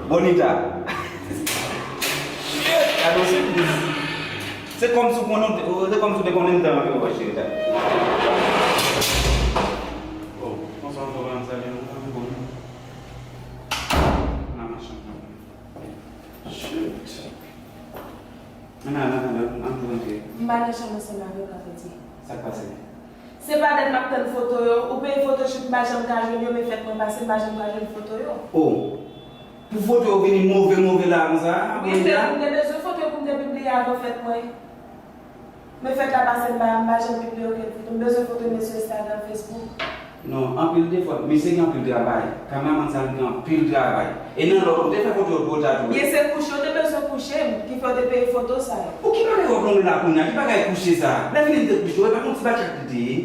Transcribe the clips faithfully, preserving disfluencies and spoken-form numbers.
Bonita. Shit, gade yon sipriz. Se kòmsi w konnen, se kòmsi w te konnen m te anvi wè w, Bonita. Oh, konsa w te pran sa, non, pa bon. Nan machin nan. Shit. Ann al, ann al, ann al rantre. M pa nan chanm ansanm avè w, Kapèdi. Sa k pase? Se pa dat m ap tann foto yo, ou peye photoshoot, m pa janm ka jwenn yo, men fèt mwen pase, m pa janm ka jwenn foto yo. Oh, pou foto yo vini move, move la, konsa? Wi, se pou m te bezwen foto yo pou m te pibliye avan fèt mwen. Men fèt la pase, m pa, m pa janm pibliye okenn foto. M bezwen foto m met sou Instagram, Facebook. Non, anpil defwa, misye gen anpil travay. Kameramann sa li gen anpil travay. E nan lòt, ou te fè foto yo pou ou ta tou. Byen, se kouche, ou te bezwen kouche m, ki fè w te peye foto sa yo. Ou ki bagay w ap lonmen la kounye a? Ki bagay kouche sa? Lè fini m te kouche, ou wè pa yon ti batchak li te ye?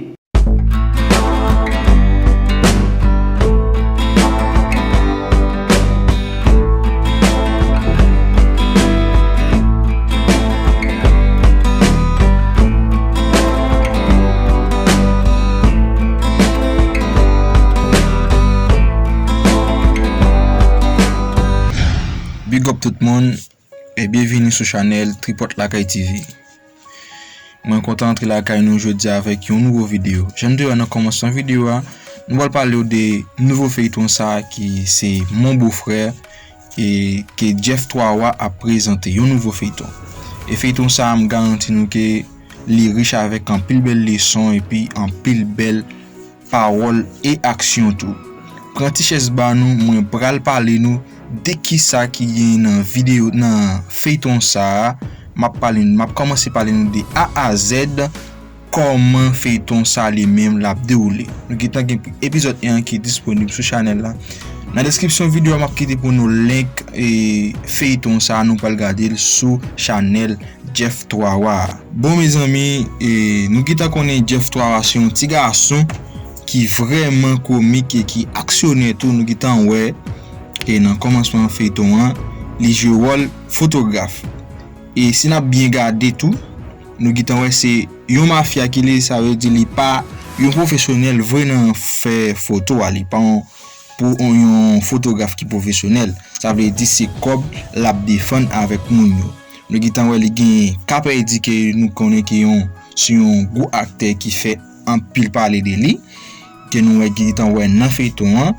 Big up tout moun e byenvini sou chanèl Tripòt Lakay T V. Mwen kontan antre lakay nou jodi a avèk yon nouvo videyo. Jan n te wè nan kòmansman videyo a, nou pral pale w de nouvo feyton sa a ki se Mon Beau Frère e ke Jeff Twa Wa ap prezante yon nouvo feyton. E feyton sa a, m garanti nou ke li rich avèk anpil bèl leson epi anpil bèl pawòl e aksyon tou. Pran ti chèz ba nou, mwen pral pale nou de kisa ki gen nan videyo, nan feyton sa a. M ap pale, m ap kòmanse pale nou de A a Z, kòman feyton sa li menm l ap dewoule. Nou gentan gen epizòd en an ki disponib sou chanèl la. Nan deskripsyon videyo a, m ap kite pou nou link, e, feyton sa a, nou pral gade l sou chanèl Jeff Twa Wa. Bon, mezanmi, e, nou gentan konnen Jeff Twa Wa se yon ti gason ki vrèman komik e ki aksyonè tou. Nou gentan wè, e, nan kòmansman feyton an, li jwe wòl fotograf. E si n ap byen gade tou, nou gentan wè se yon mafya ki li, sa vle di li pa yon pwofesyonèl vre nan fè foto a, li pa yon, pou yon, yon fotograf ki pwofesyonèl. Sa vle di se kòb l ap defann avèk moun yo. Nou gentan wè li gen Kapèdi ke nou konnen ki yon, se yon gwo aktè ki fè anpil pale de li, ke nou wè gentan wè nan feyton an,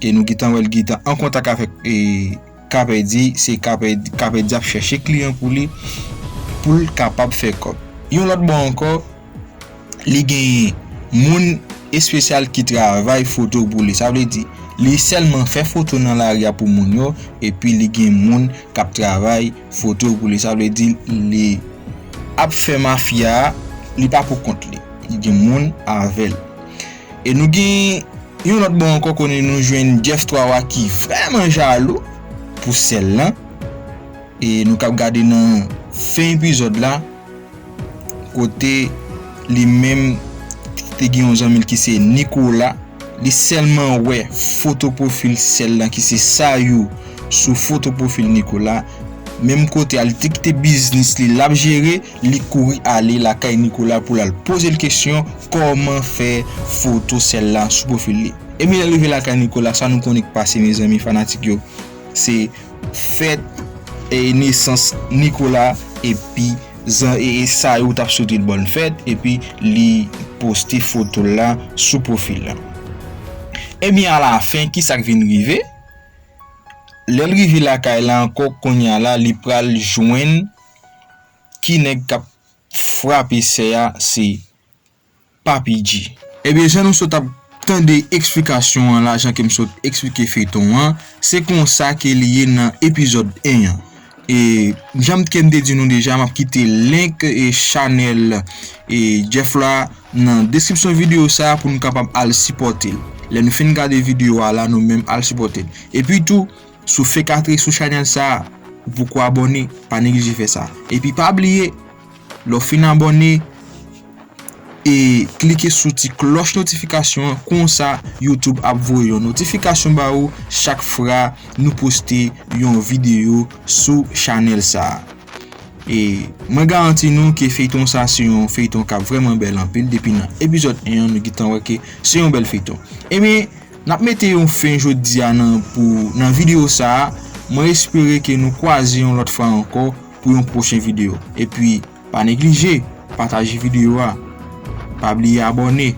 ke nou gentan wè l gentan an kontak avèk, e, Kapèdi, se Kapèdi, Kapèdi ap chèche kliyan pou li, pou l kapab fè kòb. Yon lòt bò ankò, li gen moun espesyal ki travay foto pou li. Sa vle di, li sèlman fè foto nan lari a pou moun yo, epi li gen moun k ap travay foto pou li. Sa vle di, li ap fè mafya a, li pa pou kont li. Li gen moun avè l. E nou gen yon lòt bò ankò kote nou jwenn Jeff Twa Wa ki vrèman jalou pou sèl lan. E nou k ap gade nan fen epizòd la, kote li menm te gen yon zanmi l ki se Nicolas. Li sèlman wè foto pwofil sèl lan ki se Sayou sou foto pwofil Nicolas. Menm kote a, li te kite biznis li l ap jere, li kouri ale lakay Nicolas pou l al poze l kesyon kòman fè foto sèl la sou pwofil li. Ebyen, lè l rive lakay Nicolas, sa nou konnen k pase, mezanmi fanatik yo, se fèt, e, nesans Nicolas, epi zan-, e, e Sayou t ap swete l bòn fèt, epi li poste foto l la sou pwofil la. Ebyen, alafen, ki sa k vin rive? Lè l rive lakay la ankò, kounye a la, li pral jwenn ki nèg k ap frape sè a, se Papi G. Ebyen, jan nou sot ap tande eksplikasyon an la, jan ke m sot eksplike feyton an, se konsa ke li ye nan epizòd en an. E jan ke m te di nou deja, m ap kite link, e, chanèl, e, Jeff la nan deskripsyon videyo sa a pou nou kapab al sipòte l. Lè nou fin gade videyo a la, nou menm al sipòte l. Epi tou, si w fenk antre sou chanèl sa a, ou poko abòne, pa neglije fè sa. Epi pa bliye, lè w fin abòne, e klike sou ti klòch notifikasyon an, konsa YouTube ap voye yon notifikasyon ba ou chak fwa nou poste yon videyo sou chanèl sa a. E mwen garanti nou ke feyton sa a se yon feyton k ap vrèman bèl anpil. Depi nan epizòd en an, nou gentan wè ke se yon bèl feyton. Ebyen, n ap mete yon fen jodi a nan, pou, nan videyo sa a. Mwen espere ke nou kwaze yon lòt fwa ankò pou yon pwochen videyo. Epi, pa neglije pataje videyo a. Pa bliye abòne.